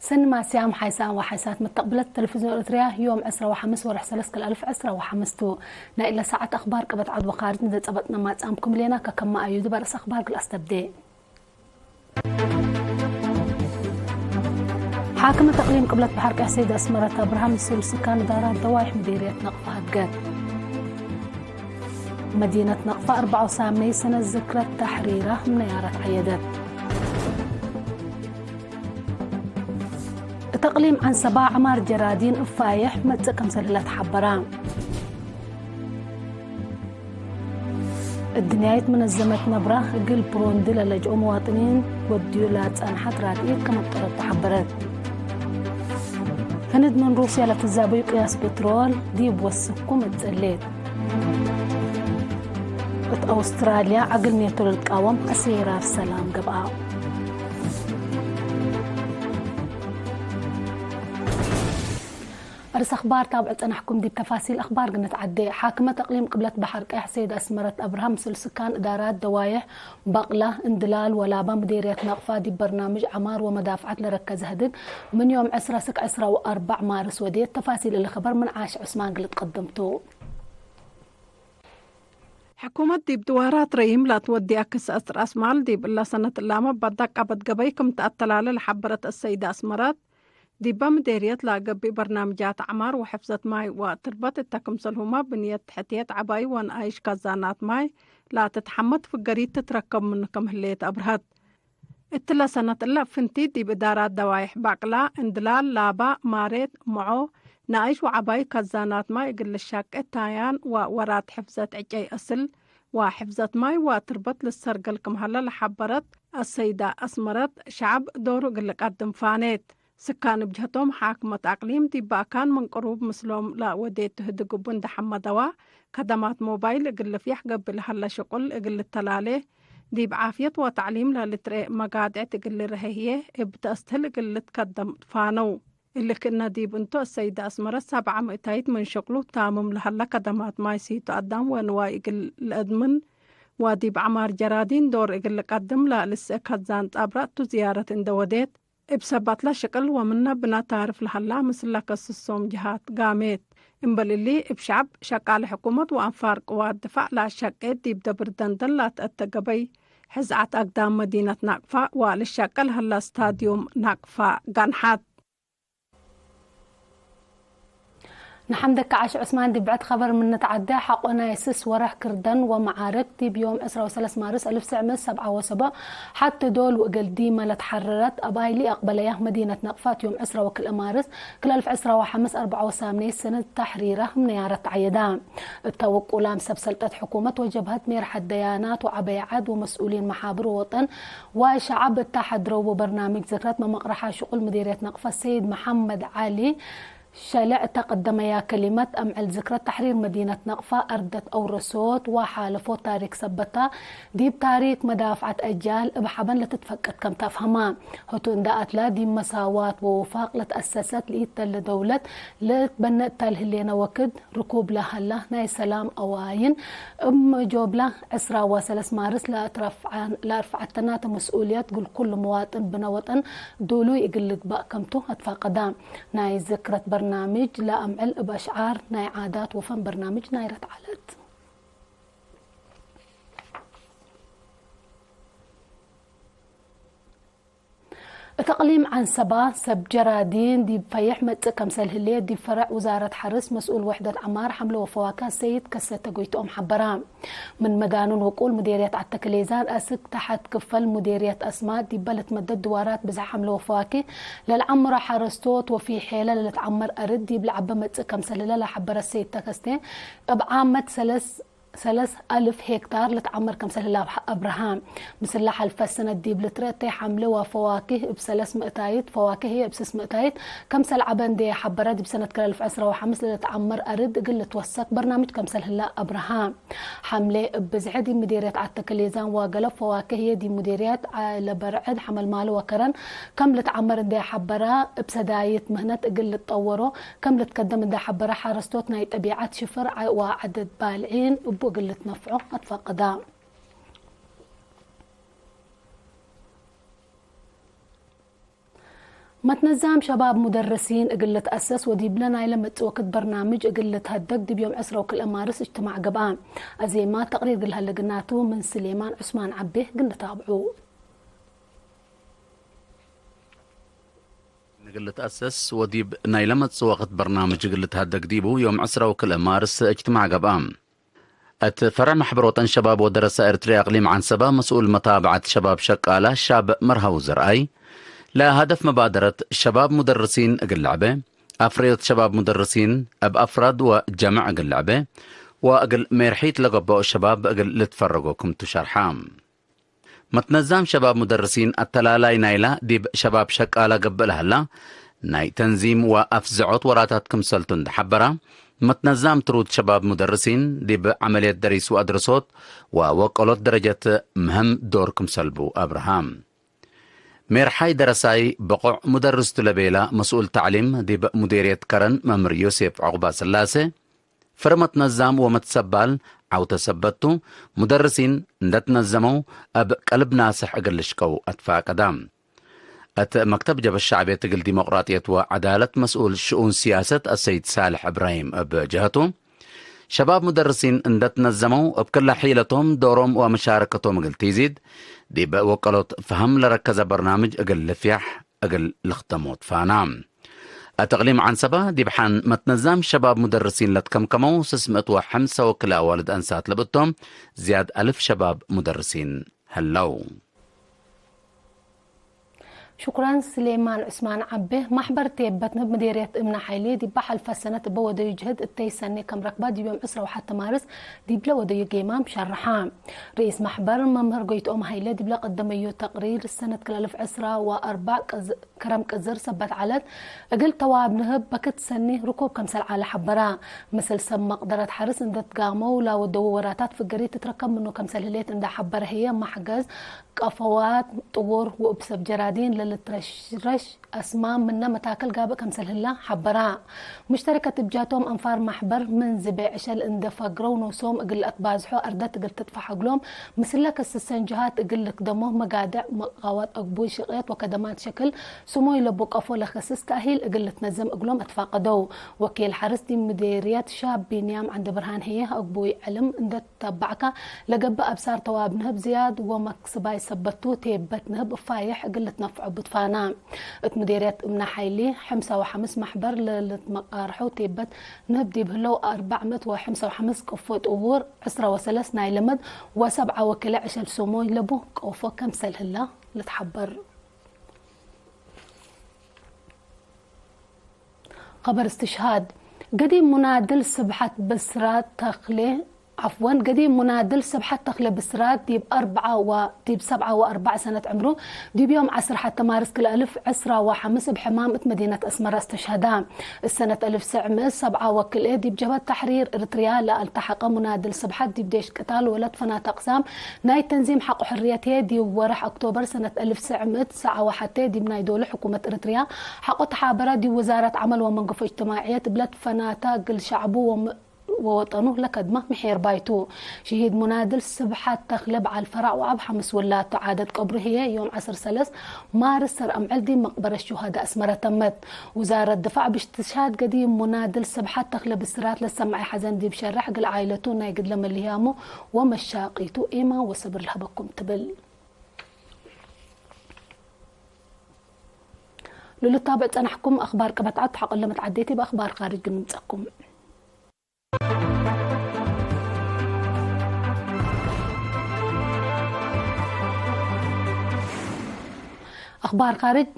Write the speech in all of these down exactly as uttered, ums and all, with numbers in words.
ሰኒ ማስያም ሓይሳን ወሓይሳት መተቅብለት ተለፊዝዮን ኤረትርያ፣ ዮም ዕስራ ወሐምስ ወርሕ ሰለስ ክልኤ አልፍ ዕስራ ወሐምስ ቱ። ናይ እለ ሳዐት አክባር ቀበት ዐድ ወካርጅ እንዴ ጸበጥነ ማጽአምኩም ሌና። ከከመ አዩድ በርአስ አክባር ግል አስተብዴ። ሓክመት እቅሊም ቅብለት በሐር ቀይሕ ሰይድ አስመረት አብርሃም ምስል ስካን እዳራት ደዋይሕ ምዴርየት ነቅፈ ሀድገት። መዲነት ነቅፈ አርበዕ ወሳምነይ ሰነት ዝክረት ተሕሪራ ምነያረት ዐየደት። እት እቅሊም ዐንሰባ ዐማር ጀራዲን እብ ፋዬሕ መጽእ ክምሰል ህለ ተሐበረ። እድንያይት መነዘመት ነብራ እግል ብሮንዲ ለለጅኦ መዋጥኒን ወድዩ ለጸንሐት ራድኢት ከመብጠረት ተሐበረት። ህንድ ምን ሩስያ ለትዛበዩ ቅያስ ፕትሮል ዲብ ወስኩ መጽእ ሌት። እት አውስትራልያ እግል ኔቶ ለልትቃወም አሴራር ሰላም ገብአ። አርስ አክባር ታብዕ ጸናሕኩም። ዲብ ተፋሲል አክባር ግንትዓዴ። ሓክመት እቅሊም ቅብለት በሐር ቀይሕ ሰይድ አስመረት አብርሃም ምስል ስካን እዳራት ደዋይሕ በቅላ፣ እንድላል ወላባ ምዴርየት ነቅፋ ዲብ በርናምጅ ዐማር ወመዳፍዐት ለረከዘ ህድግ ምን ዮም ዕስራ ስክ ዕስራ ወአርበዕ ማርስ ወዴት። ተፋሲል እሊ ከበር ምን ዓሽ ዑስማን ግልት ቀድምቱ። ሕኩመት ዲብ ድዋራት ረይም ለትወድየ ክሰአት ራስ ማል ዲብ እለ ሰነት እላመ በዳቅ አበድ ገበይ ክም ተአተላለ ለሐበረት አሰይደ አስመረት፣ ዲበ ምዴርየት ለገብእ በርናምጃት ዐማር ወሕፍዘት ማይ ወትርበት እተ ክምሰልሁመ ብንየት ተሕትየት ዐባይ ወነኣይሽ ካዛናት ማይ ለትትሐመድ ፍገሪት ትትረከብ ምኑ ክም ህሌት አብርሀት። እትለ ሰነት እለ ፍንቲት ዲብ እዳራት ደዋይሕ ባቅላ፣ እንድላል፣ ላባ፣ ማሬት፣ መዖ፣ ነኣይሽ ወዐባይ ካዛናት ማይ እግል ልሻቄ ታያን ወወራት ሕፍዘት ዕጨይ አስል ወሕፍዘት ማይ ወትርበት ልሰርገል ክም ሀለ ለሐበረት አሰይደ አስመረት፣ ሸዐብ ዶሩ እግል ልቀድም ፋኔት። ስካን እብ ጀህቶም፣ ሓክመት አቅሊም ዲብ በአካን ምን ቅሩብ ምስሎም ለወዴቱ ህድግ እቡ እንዴ ሐመደዋ፣ ከደማት ሞባይል እግል ልፍየሕ ገብእ ለሀለ ሽቁል እግል ልተላሌ፣ ዲብ ዓፍየት ወተዕሊም ለልትርኤ መጋድዕት እግል ልርሀ ህዬ፣ እብ ተአስትህል እግል ልትከደም ትፋነው። እሊ ክእነ ዲብ እንቱ፣ አሰይደ አስመረት ሰብዓ ምእታይት ምን ሽቅሉ ታምም ለሀለ ከደማት ማይ ሲቱ አዳም ወንዋይ እግል ለአድምን ወዲብ ዐማር ጀራዲን ዶር እግል ልቀድም ለልስእ ከዛን ጣብራ እቱ ዝያረት እንዴ ወዴት፣ እብ ሰባትለ ሽቅል ወምነ ብነ ታርፍ ለሀላ ምስል ለከስሶም ጀሃት ጋሜት። እምበል እሊ፣ እብ ሸዐብ፣ ሸቃሊ ሕኩመት ወአንፋር ቅዋት ድፋዕ ለአሸቄት ዲብ ደብር ደንደን ለትአተ ገበይ ሕዝዓት አግዳም መዲነት ናቅፋ ወልሸቀል ሀላ ስታድዩም ናቅፋ ገንሐት። ንሐምደከ ዓሽ ዑስማን። ዲብ ብዕድ ኸበር ምን ንትዓደ፣ ሐቆ ናይ ስስ ወርሕ ክርደን ወመዓርክ፣ ዲብ ዮም ዕስራ ወሰለስ ማርስ አልፍ ትስዕ ምእት ሰብዓ ወሰቡዕ፣ ሐቲ ዶል ወእግል ዲመ ለትሐረረት፣ አባይ ለኢአቅበለያ መዲነት ነቅፋት፣ ዮም ዕስራ ወክልኤ ማርስ ክል አልፍ ዕስራ ወሐምስ አርበዕ ወሳምንየት ሰነት ተሕሪራ ምነያረት ተዐየዳ። እተ ውቁላም ሰብ ሰልጠት ሕኩመት ወጀብሀት ሜርሐት ደያናት ወዐበይ ዐድ ወመስኡሊን መሓብር ወወጠን ዋይ ሸዐብ እተ ሐድረው በርናምጅ ዝክረት መመቅረሓ ሽቁል ምዴርየት ነቅፈ ሰይድ መሐመድ ዐሊ ሸሌዕ እተ ቀደመያ ከሊመት፣ አምዕል ዝክረት ተሕሪር መዲነት ነቅፈ አርደት አውረሶት ወሓለፎት ታሪክ ሰበታ፣ ዲብ ታሪክ መዳፍዐት አጅያል እብ ሐበን ለትትፈቀድ ከምተ አፍሀማ። ህቱ እንደ አትላ፣ ዲብ መሳዋት ወውፋቅ ለትአሰሰት ለኢተለ ደውለት ለትበነእ እተ ለህሌነ ወክድ፣ ርኩብ ለሀላ ናይ ሰላም አዋይን፣ እብ መጆብላ ዕስራ ወሰለስ ማርስ ለአትረፍዐን-፣ ለአርፍዐተናተ መስኡልየት እግል ኩሉ መዋጥን ብነ ወጠን ዱሉይ እግል ልግባእ ከምቱ አትፋቀዳ። ናይ ዝክረት በርናምጅ ለአምዕል እብ አሽዓር፣ ናይ ዓዳት ወፈን በርናምጅ ናይረት ዐለት። እት እቅሊም ዐንሰባ፣ ሰብ ጀራዲን ዲብ ፈይሕ መጽእ ከምሰል ህሌት፣ ዲብ ፈረዕ ውዛረት ሐርስ መስኡል ወሕደት ዐማር ሐምለ ወፈዋክህ ሰይድ ከሰተ ጎይትኦም ሐበረ። ምን መዳኑን ውቁል ሙዴርየት ዐተክሌዛን አስክ ተሐት ክፈል ሙዴርየት አስማጥ፣ ዲበ ልትመደድ ድዋራት ብዝሐ ሐምለ ወፈዋክህ ለልዐምሮ ሐረስቶት ወፊ ሔለ ለልትዐመር አርድ ዲብ ለዐበ መጽእ ከምሰል ህለ ለሐበረ ሰይድ ተከስቴ፣ እብ ዓመት ሰለስ ሰለስ አልፍ ሄክታር ልትዐመር ከምሰል ህለ አብርሃ። ምስለ ሐልፈ ሰነት ዲብ ልትረአተ ሐምለ ወፈዋክህ እብ ሰለስ ምእታይት፣ ፈዋክህ ህዬ እብ ስስ ምእታይት ከምሰል ዐበ እንዴ ሐበረ፣ ዲብ ሰነት ክልኤ አልፍ ዕስራ ወሐምስ ለልትዐመር አርድ እግል ልትወሰክ በርናምጅ ከምሰል ህለ አብርሃ። ሐምሌ እብ ብዝሐ ዲብ ምዴርየት ዐተክሌዛን ወገለብ ፈዋክህ ህዬ ዲብ ሙዴርየት ዐለበርዕድ ሐመልማሎ ወከረን ከም ልትዐመር እንዴ ሐበረ፣ እብ ሰዳይት ምህነት እግል ልትጠወሮ፣ ከም ልትከደም እንዴ ሐበረ፣ ሐረስቶት ናይ ጠቢዐት ሽፍር ወዐደድ ባልዒን እቡ እግል ልትነፍዖ አትፈቀዳ። መትነዛም ሸባብ ሙደርሲን እግል ልትአሰስ ወዲብለ ናይለ መጽወክት በርናምጅ እግል ልትሀደግ ዲብ ዮም ዕስራ ወክልኤ ማርስ እጅትማዕ ገብአ። አዜማ ተቅሪር እግል ሀለ ግናቱ ምን ስሌማን ዑስማን ዐቤ እግል ንታብዑ። እግል ልትአሰስ ወዲብ ናይለ መጽወክት በርናምጅ እግል ልትሀደግ ዲቡ ዮም ዕስራ ወክልኤ ማርስ እጅትማዕ ገብአ። እት ፈርዕ መሕበር ወጠን ሸባብ ወደረሳ ኤርትርያ እቅሊም ዐንሰበ መስኡል መታብዐት ሸባብ ሸቃላ ሻብ መርሃዊ ዘርአይ፣ ለሀደፍ መባደረት ሸባብ ሙደርሲን እግል ለዐበ፣ አፍረዮት ሸባብ ሙደርሲን እብ አፍራድ ወጀመዕ እግል ለዐበ ወእግል ሜርሒት ለገብኦ ሸባብ እግል ልትፈረጎ ክምቱ ሸርሐ። መትነዛም ሸባብ ሙደርሲን አተላላይ ናይላ ዲብ ሸባብ ሸቃላ ገብእ ለሀላ ናይ ተንዚም ወአፍዝዖት ወራታት ክምሰልቱ እንደ ሐበራ፣ መትነዛም ትሩድ ሸባብ ሙደርሲን ዲብ ዐመልየት ደሪስ ወአድረሶት ወወቀሎት ደረጀት ምህም ዶር ክምሰል ቡ አብርሃ። ሜርሓይ ደረሳይ በቆዕ ሙደርስ ቱ ለቤላ መስኡል ተዕሊም ዲብ ሙዴርየት ከረን መምህር ዮሴፍ ዑቅባስላሴ፣ ፍርመት ነዛም ወመትሰባል ዐውተ ሰበት ቱ፣ ሙደርሲን እንደ ትነዘመው እብ ቀልብ ናስሕ እግል ልሽቀው አትፋቀዳ። እት መክተብ ጀብሀት ሸዕብየት እግል ዲሞቅራጥየት ወዐዳለት መስኡል ሽኡን ሲያሰት አሰይድ ሳልሕ እብራሂም እብ ጀሀቱ፣ ሸባብ ሙደርሲን እንደ ትነዘመው እብ ክለ ሒለቶም ዶሮም ወመሻረከቶም እግል ቲዚድ፣ ዲብ ወቀሎት ፈሀም ለረከዘ በርናምጅ እግል ልፍያሕ እግል ልክተሞ ትፋና። እት እቅሊም ዐንሰበ ዲብ ሐን መትነዛም ሸባብ ሙደርሲን ለትከምከመው ስስ ምእት ወሐምሰ ወክልኤ አዋልድ አንሳት ለብእቶም ዝያድ አልፍ ሸባብ ሙደርሲን ህለው። ሹክራን ስሌማን ዑስማን ዐቤ። ማሕበር ቴበት ንብ ምዴርየት እምነ ሓይሌ ዲብ ሐልፈ ሰነት እበ ወደዩ ጅህድ እተይ ሰኔ ከም ረክባ ዲብ ዮም ዕስራ ወሐተ ማርስ ዲብለ ወደዩ ጌማም ሸርሐ። ርኢስ ማሕበር መምህር ጎይትኦም ሀይለ ዲብለ ቀደመዩ ተቅሪር ሰነት ክል አልፍ ዕስራ ወአርበዕ ቅዝ-፣ ከረም ቅዝር ሰበት ዐለት እግል ተዋብ ንህብ በክት ሰኒ ርኩብ ከምሰል ዐለ ሐበራ። ምስል ሰብ መቅደረት ሐርስ እንደ ትጋመው ላወደዉ ወራታት ፍገሪት ትትረከብ ምኑ ከምሰል ህሌት እንደ ሐበረ ህዬ ማሕገዝ ቀፈዋት ጥውር ወእብ ሰብ ጀራዲን ለልትረሽረሽ አስማም ምነ መታክል ጋብእ ከምሰል ህላ ሐበራ። ሙሽተረከት እብ ጀህቶም አንፋር ማሕበር ምን ዝቤ ዕሸል እንደ ፈግረው ኖሶም እግል ለአትባዝሖ አርደት እግል ትጥፈሕ እግሎም ምስለ ከስሰን ጀሃት እግል ልክደሞ መጋድዕ መቃዋት አግቡይ ሽቅየት ወከደማት ሸክል ስሞይ ለቡ ቀፎ ለከስስ ተእሂል እግል ልትነዘም እግሎም አትፋቀደው። ወኪል ሐርስ ዲብ ምዴርየት ሻብ ቢንያም ዐንደብርሃን ህዬ አግቡይ ዕልም እንደ ተባዕካ ለገብእ አብሳር ተዋብ ንህብ ዝያድ ወመክስባይ ሰበት ቱ፣ ቴበት ንህብ እፋይሕ እግል ልትነፍዖ ብትፋና። እት ምዴርየት እምነ ሓይሊ፣ ሕምሳ ወሐምስ ማሕበር ለልትመቃርሐው ቴበት ንህብ ዲብ ህለው፣ አርበዕ ምእት ወሐምሳ ወሐምስ ቀፎ ጥውር፣ ዕስራ ወሰለስ ናይ ለመድ ወሰብዓ ወክለ ዕሸል ሶሞይ ለቡ ቀፎ ከምሰል ህላ ልትሐበር። ኸበር እስትሽሃድ። ገዲም ሙናድል ስብሐት ብስራት ተክሌ፣ ዐፍወን፣ ገዲም ሙናድል ስብሐት ተክሌ ብስራት ዲብ አርበዓ ወ-፣ ዲብ ሰብዓ ወአርበዕ ሰነት ዕምሩ፣ ዲብ ዮም ዐስር ሐተ ማርስ ክልኤ አልፍ ዕስራ ወሐምስ እብ ሕማም እት መዲነት አስመረ እስተሽሀዳ። እሰነት አልፍ ሰዕ ምእት ሰብዓ ወክልኤ ዲብ ጀብሀት ተሕሪር እርትርያ ለአልተሐቀ ሙናድል ስብሐት ዲብ ዴሽ ቅታል ወለት ፈናተ አቅሳም ናይ ተንዚም ሐቆ ሕርየት ህዬ ዲብ ወርሕ ኦክቶበር ሰነት አልፍ ሰዕ ምእት ሰዓ ወሐቴ ዲብ ናይ ዶሉ ሕኩመት እርትርያ ሐቆ ተሓበረ ዲብ ውዛረት ዐመል ወመንገፎ እጅትማዕየት እብለት ፈናተ እግል ሸዕቡ ወም-፣ ወወጠኑ ለከድመ ምሒር ባይቱ። ሽሂድ ሙናድል ስብሐት ተክለ በዓል ፈራዕ ወአብ ሐምስ ውላቱ። ዓደት ቀብሩ ህዬ ዮም ዐስር ሰለስ ማርስ ሰር አምዕል ዲብ መቅበረት ሹሀዳ አስመረ ተመት። ውዛረት ድፋዕ ብእስትሽሃድ ገዲም ሙናድል ስብሐት ተክለ ብስራት ለሰምዐ ሐዘን ዲብ ሸርሕ እግል ዓኢለቱ ናይ ግድለ መልህያሙ ወመሻቂቱ ኤማን ወሰብር ለሀበኩም ትብል። ለልታብዕ ጸናሕኩም አኽባር ቀበት ዐድ ተሐቀለ መትዓዴቲ በአኽባር ካርጅ ግንምጸኩም። አኽባር ካርጅ።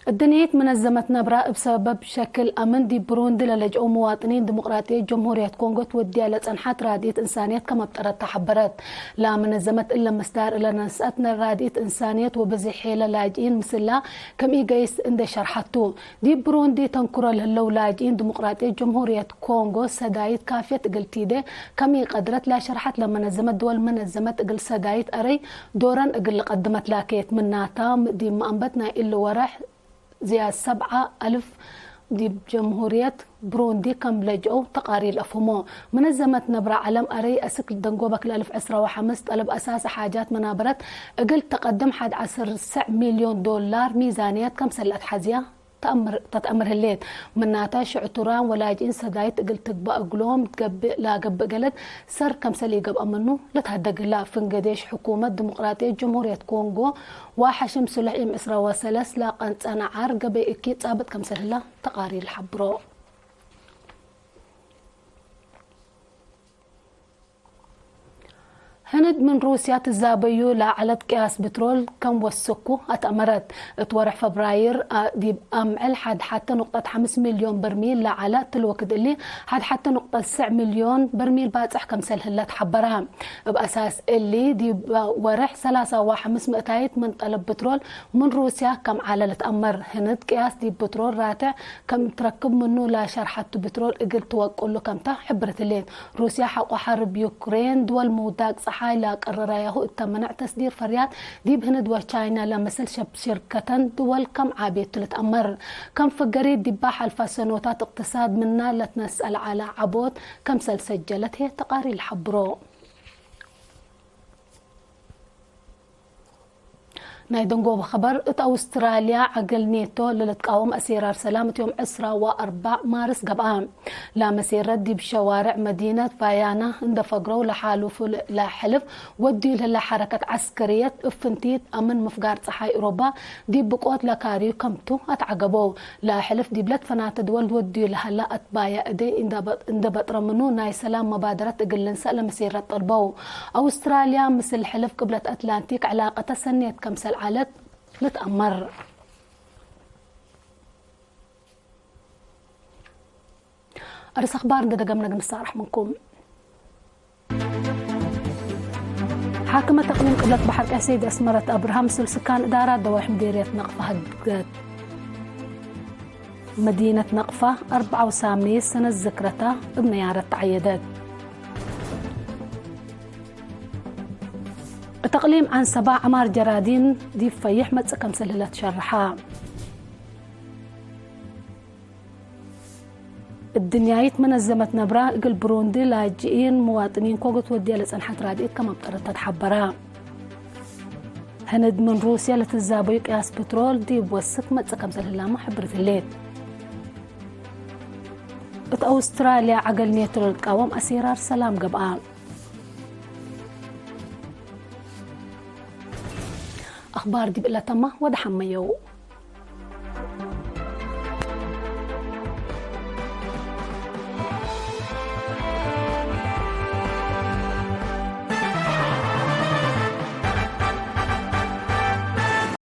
እድንይት መነዘመት ነብራ እብ ሰበብ ሸክል አምን ዲብ ብሩንዲ ለለጅአው መዋጥኒን ዲሞቅራጥየት ጀምሁርየት ኮንጎ ትወድያ ለጸንሐት ራድኢት እንሳንየት ከም አብጠረት ተሐበረት። ለመነዘመት እለ ምስዳር እለ ነስአት ራድኢት እንሳንየት ወብዝሔ ለላጅኢን ምስላ ከም ኢገይስ እንዴ ሸርሐቱ። ዲብ ብሩንዲ ተንክሮ ለህለው ላጅኢን ዲሞቅራጥየት ጀምሁርየት ኮንጎ ሰዳይት ካፍየት እግል ቲዴ ከም ኢቀድረት ለሸርሐት ለመነዘመት ድወል መነዘመት እግል ሰዳይት አረይ ዶረን እግል ልቀድመት ላኬት ምናታ ዲብ መአንበት ናይ እሊ ወረሕ ዝያድ ሰብዓ አልፍ ዲብ ጀምሁርየት ብሩንዲ ከም ለጅአው ተቃሪር አፍህሞ። መነዘመት ነብረ ዐለም አረይ አስክ ደንጎበ ክል አልፍ ዕስራ ወሐምስ ጠለብ አሳሲ ሓጃት መናበረት እግል ተቀድም ሐድ ዐስር ሰዕ ሚልዮን ዶላር ሚዛንየት ከምሰል ለአትሐዝያ ተትአምር ህሌት። ምናተ ሽዑ ቱራን ወላጅኢን ሰዳይት እግል ትግበእ እግሎም ገብእ ለገብእ ገለድ ሰር ከምሰል ኢገብአ ምኑ ልትሀደግ ህላ። ፍንገዴሽ ሕኩመት ዲሞቅራጥየት ጀምሁርየት ኮንጎ ወሐሽም ሱልሕ እም ዕስራ ወሰለስ ለቀንጸነ ዐር ገበይ እኪት ጻብጥ ከምሰል ህላ ተቃሪር ለሐብሮ። ህንድ ምን ሩስያ ትዛበዩ ለዐለት ቅያስ ብትሮል ከም ወሰኩ አትአመረት። እት ወርሕ ፈብራይር ዲብ አምዕል ሐድ ሐተ ኑቅጠት ሐምስ ሚልዮን በርሚል ለዐለ፣ እትሊ ወክድ እሊ ሐድ ሐተ ኑቅጠት ስዕ ሚልዮን በርሚል ባጽሕ ከምሰል ህለ ተሐበረ። እብ አሳስ እሊ፣ ዲብ ወርሕ ሰላሳ ወሐምስ ምእታይት ምን ጠለብ ብትሮል ምን ሩስያ ከም ዐለ ልትአመር። ህንድ ቅያስ ዲብ ብትሮል ራትዕ ከም ትረክብ ምኑ ለሸርሐቱ ብትሮል እግል ትወቅሉ ከምተ ሕብርት ህሌት። ሩስያ ሐቆ ሐርብ ዩክሬን ድወል ምውዳቅ ጸሓይ ለአቀረራያሁ እተ መነዕ ተስዲር ፈርያት ዲብ ህንድ ወቻይና ለመስል ሸብ ሽርከተን ድወል ከም ዓቤቱ ልትአመር። ከም ፍገሪት ዲባ ሐልፋ ሰኖታት እቅትሳድ ምና ለትነሰአ ለዐለ ዐቦት ከምሰል ሰጀለት ህዬ ተቃሪር ለሐብሮ። ናይ ደንጎበ ኸበር፣ እት አውስትራልያ ዐገል ኔቶ ለልትቃወም አሴራር ሰላም እት ዮም ዕስራ ወአርበዕ ማርስ ገብአ። ለመሴረት ዲብ ሸዋርዕ መዲነት ቫያና እንደ ፈግረው ለሓሉፉ ለሕልፍ ወድዩ ለህለ ሐረከት ዐስከርየት እብ ፍንቲት አምን ምፍጋር ጸሓይ እሮባ ዲብ ብቆት ለካርዩ ከምቱ አትዐገበው። ለሕልፍ ዲብለ ትፈናተ ድወል ወድዩ ለሀላ አትባያ እዴ እንደ በጥረ ምኑ ናይ ሰላም መባደረት እግል ልንሰእ ለመሴረት ጠልበው። አውስትራልያ ምስል ሕልፍ ቅብለት አትላንቲክ ዕላቀተ ሰኔት ከምሰል ዐለት ልትአመር። አርስ አኽባር እንደ ደገምነ ግንሳረሕ ምንኩም። ሓክመት እቅሊም ቅብለት በሐር ቀይ ሰይድ አስመረት አብርሃም ምስል ስካን እዳራት ደዋይሕ ምዴርየት ነቅፈ ሀድገት። መዲነት ነቅፈ አርበዓ ወሳምንየት ሰነት ዝክረታ እብ ነያረት ተዐየደት። እት እቅሊም ዐንሰባ ዐማር ጀራዲን ዲብ ፈይሕ መጽእ ከምሰል ህለ ትሸርሐ። እድንያይት መነዘመት ነብራ እግል ብሩንዲ ላጅኢን ምዋጥኒን ኮ እግል ትወድየ ለጸንሐት ራድኢት ከም አብጠረተ ተሐበረ። ህንድ ምን ሩስየ ለትዛበዩ ቅያስ ፕትሮል ዲብ ወስክ መጽእ ከምሰል ህላመ ሕብርት ህሌት። እት አውስትራልያ ዐገል ኔቶ ለልትቃወም አሴራር ሰላም ገብአ። አኽባር ዲብ እለ ተማ ወደሐመየው።